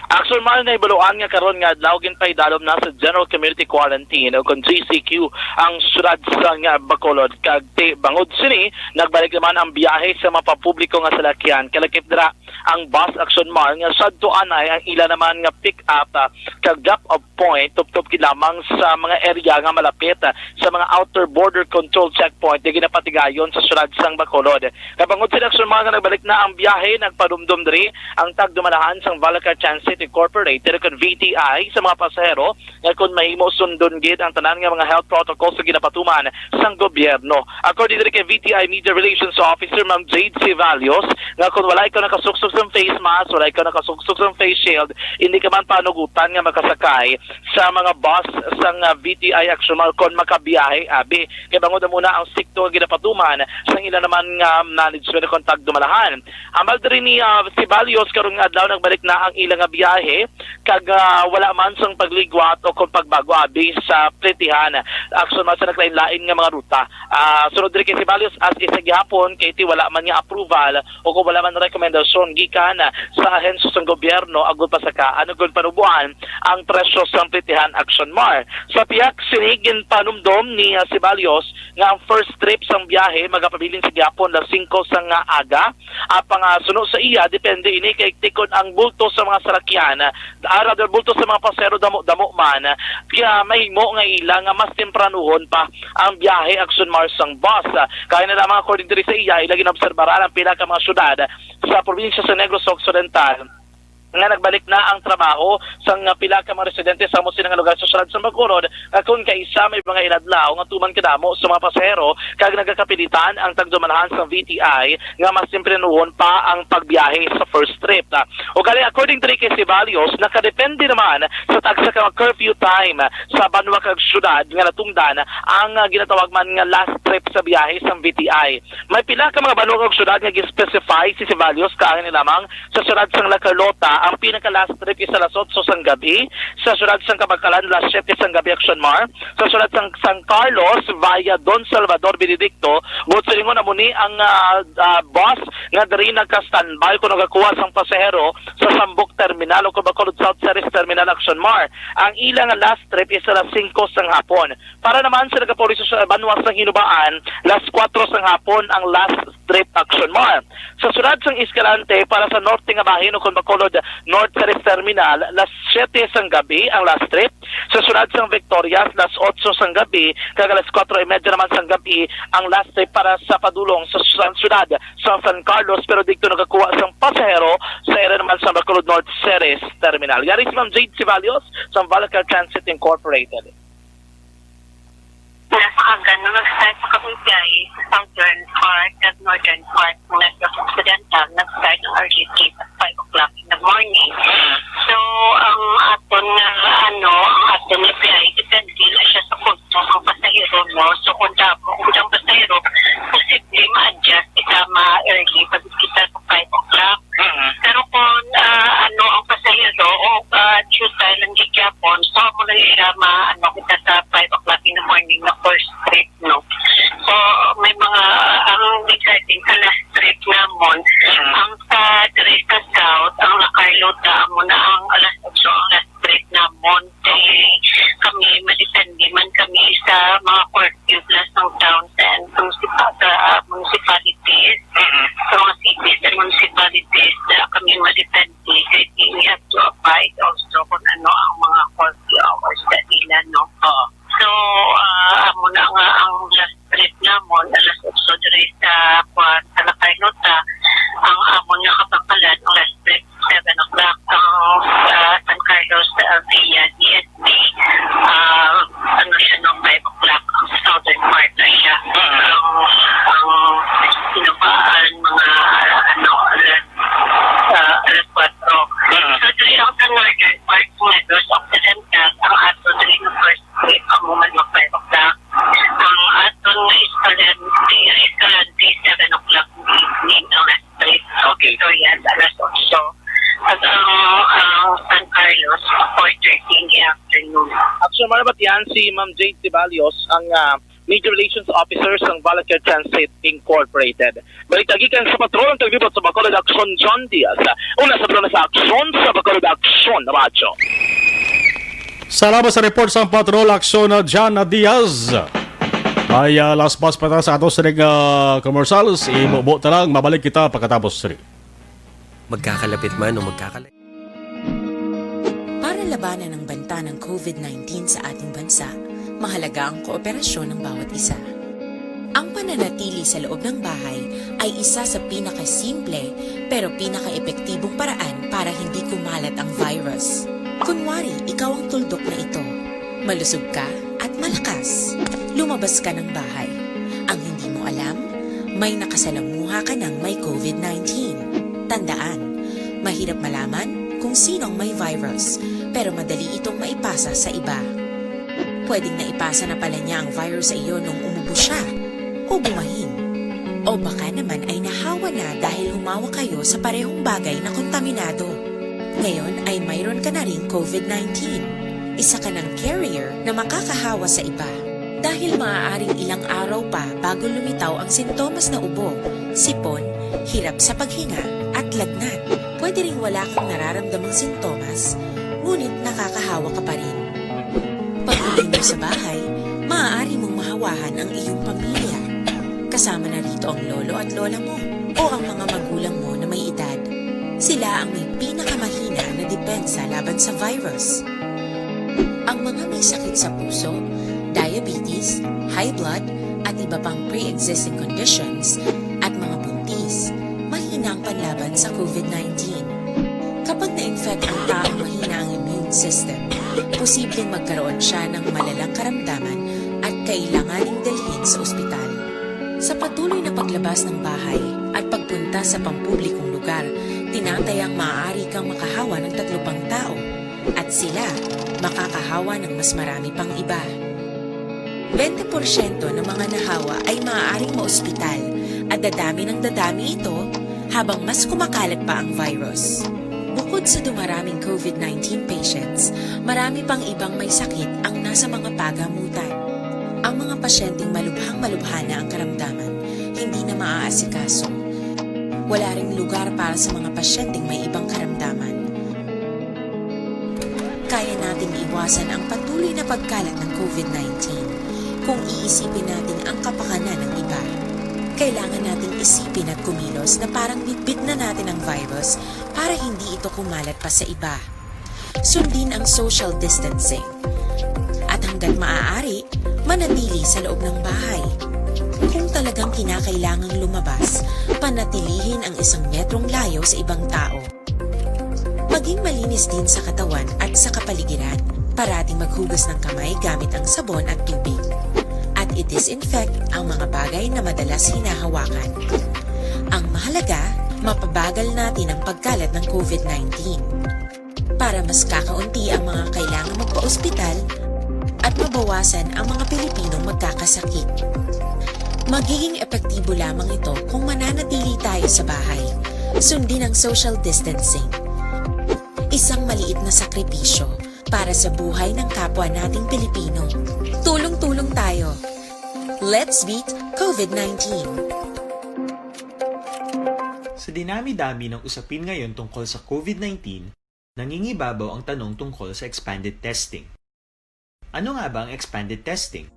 Aksyon Mar, nahibaluan nga karon nga adlaw ginpaidalom na sa General Community Quarantine o kon G C Q ang siyudad sang Bacolod, kag ti bangod sini nagbalik naman ang biyahe sa mga pampubliko nga salakyan. Kalakip dira ang bus, Aksyon Mar, nga sadto anay ang ila naman nga pick up, ah, kag drop off point tubtob gid lamang sa mga area nga malapit, ah, sa mga outer border control checkpoint nga ginapatigayon sa siyudad sang Bacolod. Kabangod sila, Aksyon Mar, nga nagbalik na ang biyahe, nagpadumdom diri ang tagdumalahan sang Valacar Transit Incorporated, kon V T I, sa mga pasahero nga kon mahimo sundon gid ang tanan nga mga health protocols nga ginapatuman sang gobyerno. According diri kay V T I Media Relations Officer Ma'am Jade Ceballos, nga kon wala ikaw nakasuksok sang face mask, wala ikaw nakasuksok sang face shield, hindi ka man panugutan nga makasakay sa mga bus sang, ah, V T I, Aksyon Mar, kon makabiyahe abi. Kay bangod amo na ang sikto nga ginapatuman sang ila naman nga management kon tagdumalahan. Hambal diri ni, ah, Ceballos, karong adlaw nagbalik na ang ila nga biyahe, kag, ah, wala man sang pagligwat o kon pagbago abi sa plitihan. Aksyon man sa naglain-lain nga mga ruta. Ah, sunod diri kay Ceballos, as is sa gihapon, kay ti wala man nga approval o kon wala man rekomendasyon gikan sa ahensya sang gobyerno agud pasakaan o kon panuboan ang presyo sang plitihan, Aksyon Mar. Sa pihak sini, ginpanumdom ni, ah, Ceballos nga ang first trip sang biyahe magapabilin sa gihapon alas singko sang, ah, aga. Apang, ah, suno sa iya, depende ini kay tikon ang bulto sa mga sarakyan, ah, rather, bulto sa mga pasahero damo-damo man, ah, kaya mahimo nga ila nga mas tempranuhon pa ang biyahe, Aksyon Mar, sang bus. Ah, kaya na lamang, according diri sa iya, ila ginobserbaran ang pila ka mga syudad sa probinsya sa Negros Occidental nga nagbalik na ang trabaho sang pila ka mga residente sa amo sini nga lugar sa siyudad sa Bacolod, nga kon kaisa may mga inadlaw nga tuman kadamo sa mga pasahero kag nagakapilitan ang tagdumalahan sa V T I nga mas tempranuhon pa ang pagbiyahe sa first trip. Ug gali, according diri kay Ceballos, nakadepende naman sa tagsa ka curfew time sa banwa kag syudad nga natungdan ang, ah, ginatawag man nga last trip sa biyahe sang V T I. May pila ka mga banwa kag syudad nga gi-specify si Ceballos, kaangin lamang sa siyudad sang La Carlota, ang pinaka-last trip is alas otso sang gabi. Sa siyudad sang Kabacalan, alas siyete sang gabi, Aksyon Mar. Sa siyudad sang San Carlos, via Don Salvador Benedicto, buot silingon, amo ni ang, ah, ah, bus nga diri nagka-standby kon nagakuha sang pasahero sa Sambok Terminal o kung Bacolod South Ceres Terminal, Action Mar. Ang ila nga last trip is alas singko sang hapon. Para naman sa nagapauli sa banwa sang Hinubaan, alas kuwatro sang hapon ang last trip, Action Mar. Sa siyudad sang Escalante, para sa norte nga bahin o kung Bacolod North Ceres Terminal, alas siyete sang gabi ang last trip. Sa siyudad sang Victorias, alas otso sang gabi, kag alas kuwatro y media naman sang gabi ang last trip para sa padulong sa, sa siyudad sa San Carlos, pero didto nagakuha sang pasahero sa area naman sa Bacolod North Ceres Terminal. Yari si Ma'am Jade Ceballos sa Valcar Transit Incorporated. Nasa Agan na nag-start sa Kabuybay, sa Southern part at Northern part ng Negros Occidental, nag-start ang early trip at five o'clock in the morning. So, ang aton nga, ano, ang aton nga biyahe, depende na siya sa kulto ng pasahero, no? So, kung damo, kung ang pasahero, posible ma-adjust kita ma-early pag kita sa five o'clock. Mm. Pero kung, ah, ano, ang pasahero, o, ah, due time lang gihapon, so, amo lang siya ma-, ano, kita sa five o'clock in the morning na first trip, no? So, may mga, ang regarding sa last trip namon, Mm. ang sa diri sa South, ang La Carlota, amo na ang alas otso ang last trip namon. Kay kami, madepende man kami sa mga curfew plus ng towns and munisipa-, sa, ah, municipalities, Mm. sa mga cities and municipalities, ah, kami madepende kay we have to abide also kung ano ang mga curfew hours sa ila, no? Oo. So, ah, amo na nga ang last trip namon, alas otso diri sa, kuwan, sa La Carlota. Ang amon nga kabangkalan, ang last trip, seven o'clock. Ang, ah, San Carlos, ah, via D S P, ah, ano siya, no, five o'clock. Ang southern part na siya. Mm. Ang, ang Hinubaan, mga, ano, alas, ah, alas kuwatro. Mm. So, diri ang sa northern part, Negros Occidental, ang ato diri nga first trip, amo man mag five o'clock. Ang aton nga Escalante, Escalante, seven o'clock in the evening ang last trip. Okay. Victorias, alas otso. At ang, ang San Carlos, four thirty in the afternoon. Action, marabat yan si Ma'am Jade Ceballos, ang, ah, Media Relations Officer sang Valacare Transit Incorporated. Balita gikan sa patrol ang taglibot sa Bacolod, Action John Diaz. Una sa patrol sa Action sa Bacolod, Action Radyo. Salamat sa report sa Patrol Action na John Diaz. Ay, ah, last pass pa ta sa ato sining, ah, commercials. Ibubo ta lang, mabalik kita pagkatapos sini. Magkakalapit man o magkakala- Para labanan ang banta ng covid nineteen sa ating bansa, mahalaga ang kooperasyon ng bawat isa. Ang pananatili sa loob ng bahay ay isa sa pinakasimple pero pinakaepektibong paraan para hindi kumalat ang virus. Kunwari, ikaw ang tuldok na ito. Malusog ka at malakas. Lumabas ka ng bahay. Ang hindi mo alam, may nakasalamuha ka ng may covid nineteen. Tandaan, mahirap malaman kung sino ang may virus, pero madali itong maipasa sa iba. Pwedeng naipasa na pala niya ang virus sa iyo nung umubo siya o bumahin. O baka naman ay nahawa na dahil humawak kayo sa parehong bagay na kontaminado. Ngayon ay mayroon ka na ring covid nineteen. Isa ka ng carrier na makakahawa sa iba. Dahil maaaring ilang araw pa bago lumitaw ang sintomas na ubo, sipon, hirap sa paghinga, at lagnat. Pwede ring wala kang nararamdamang sintomas, ngunit nakakahawa ka pa rin. Pag-uwi mo sa bahay, maaari mong mahawahan ang iyong pamilya. Kasama na rito ang lolo at lola mo o ang mga magulang mo na may edad. Sila ang may pinakamahina na depensa laban sa virus. Ang mga may sakit sa puso, diabetes, high blood, at iba pang pre-existing conditions, at mga buntis, mahina ang panlaban sa covid nineteen. Kapag na-infect ang taong mahina ang immune system, posibleng magkaroon siya ng malalang karamdaman at kailanganing dalhin sa ospital. Sa patuloy na paglabas ng bahay at pagpunta sa pampublikong lugar, tinatayang maaari kang makahawa ng tatlo pang tao, at sila makakahawa ng mas marami pang iba. Bente porsyento ng mga nahawa ay maaaring maospital, at dadami ng dadami ito habang mas kumakalat pa ang virus. Bukod sa dumaraming covid nineteen patients, marami pang ibang may sakit ang nasa mga pagamutan. Ang mga pasyenteng malubhang-malubha na ang karamdaman, hindi na maaasikaso. Wala ring lugar para sa mga pasyenteng may ibang karamdaman. Kaya nating iwasan ang patuloy na pagkalat ng COVID nineteen kung iisipin natin ang kapakanan ng iba. Kailangan nating isipin at kumilos na parang bitbit na natin ang virus para hindi ito kumalat pa sa iba. Sundin ang social distancing. At hanggat maaari, manatili sa loob ng bahay. Kung talagang kinakailangang lumabas, panatilihin ang isang metrong layo sa ibang tao. Maging malinis din sa katawan at sa kapaligiran. Parating maghugas ng kamay gamit ang sabon at tubig. At i-disinfect ang mga bagay na madalas hinahawakan. Ang mahalaga, mapabagal natin ang pagkalat ng COVID nineteen. Para mas kakaunti ang mga kailangan magpa-ospital at mabawasan ang mga Pilipinong magkakasakit. Magiging epektibo lamang ito kung mananatili tayo sa bahay. Sundin ang social distancing. Isang maliit na sakripisyo para sa buhay ng kapwa nating Pilipino. Tulong-tulong tayo. Let's beat COVID nineteen. Sa dinami-dami ng usapin ngayon tungkol sa COVID nineteen, nangingibabaw ang tanong tungkol sa expanded testing. Ano nga ba ang expanded testing?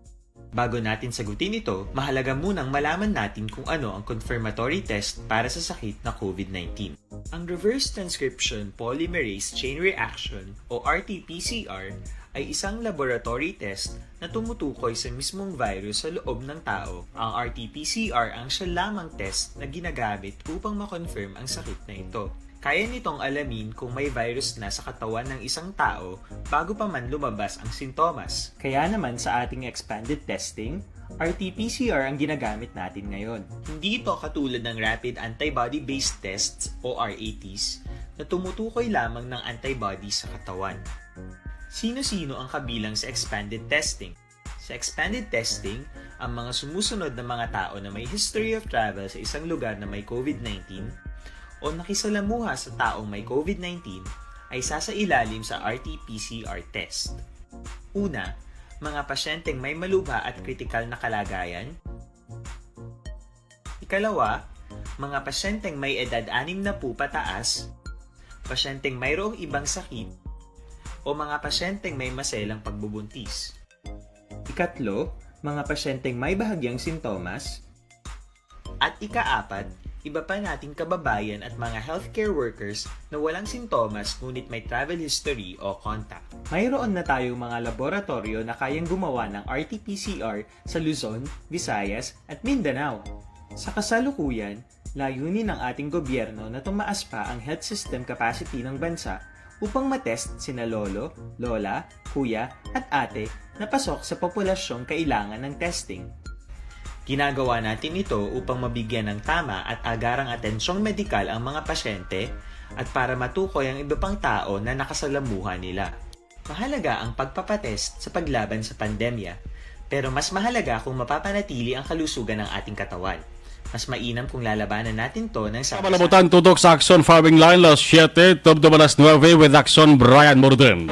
Bago natin sagutin ito, mahalaga munang malaman natin kung ano ang confirmatory test para sa sakit na COVID nineteen. Ang reverse transcription polymerase chain reaction o R T P C R ay isang laboratory test na tumutukoy sa mismong virus sa loob ng tao. Ang R T P C R ang siya lamang test na ginagamit upang ma-confirm ang sakit na ito. Kaya nitong alamin kung may virus na sa katawan ng isang tao bago pa man lumabas ang sintomas. Kaya naman sa ating expanded testing, R T P C R ang ginagamit natin ngayon. Hindi ito katulad ng rapid antibody-based tests o R A Ts na tumutukoy lamang ng antibody sa katawan. Sino-sino ang kabilang sa expanded testing? Sa expanded testing, ang mga sumusunod na mga tao na may history of travel sa isang lugar na may COVID nineteen o nakisalamuha sa taong may COVID nineteen ay sasailalim sa R T P C R test. Una, mga pasyenteng may malubha at kritikal na kalagayan. Ikalawa, mga pasyenteng may edad anim na po pataas, pasyenteng mayroong ibang sakit, o mga pasyenteng may maselang pagbubuntis. Ikatlo, mga pasyenteng may bahagyang sintomas. At ikaapat, iba pa nating kababayan at mga healthcare workers na walang sintomas ngunit may travel history o contact. Mayroon na tayong mga laboratoryo na kayang gumawa ng R T P C R sa Luzon, Visayas, at Mindanao. Sa kasalukuyan, layunin ng ating gobyerno na tumaas pa ang health system capacity ng bansa upang matest sina lolo, lola, kuya, at ate na pasok sa populasyong kailangan ng testing. Ginagawa natin ito upang mabigyan ng tama at agarang atensyong medikal ang mga pasyente at para matukoy ang iba pang tao na nakasalamuha nila. Mahalaga ang pagpapatest sa paglaban sa pandemya, pero mas mahalaga kung mapapanatili ang kalusugan ng ating katawan. Mas mainam kung lalabanan natin to ng sa Kamalabutan tutok sa Aksyon Firing Line, las siete, tubtob alas nuebe with Aksyon Brian Morden.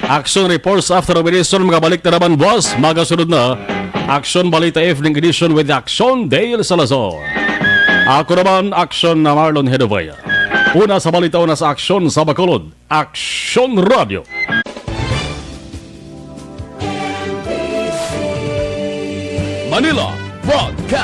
Aksyon Reports after Operation, magabalik na naman buwas, magasunod na Aksyon Balita Evening Edition with Aksyon Dale Salazar. Ako naman, Aksyon na Marlon Hedovaya. Una sa balita, una sa aksyon sa Bacolod, Aksyon Radio.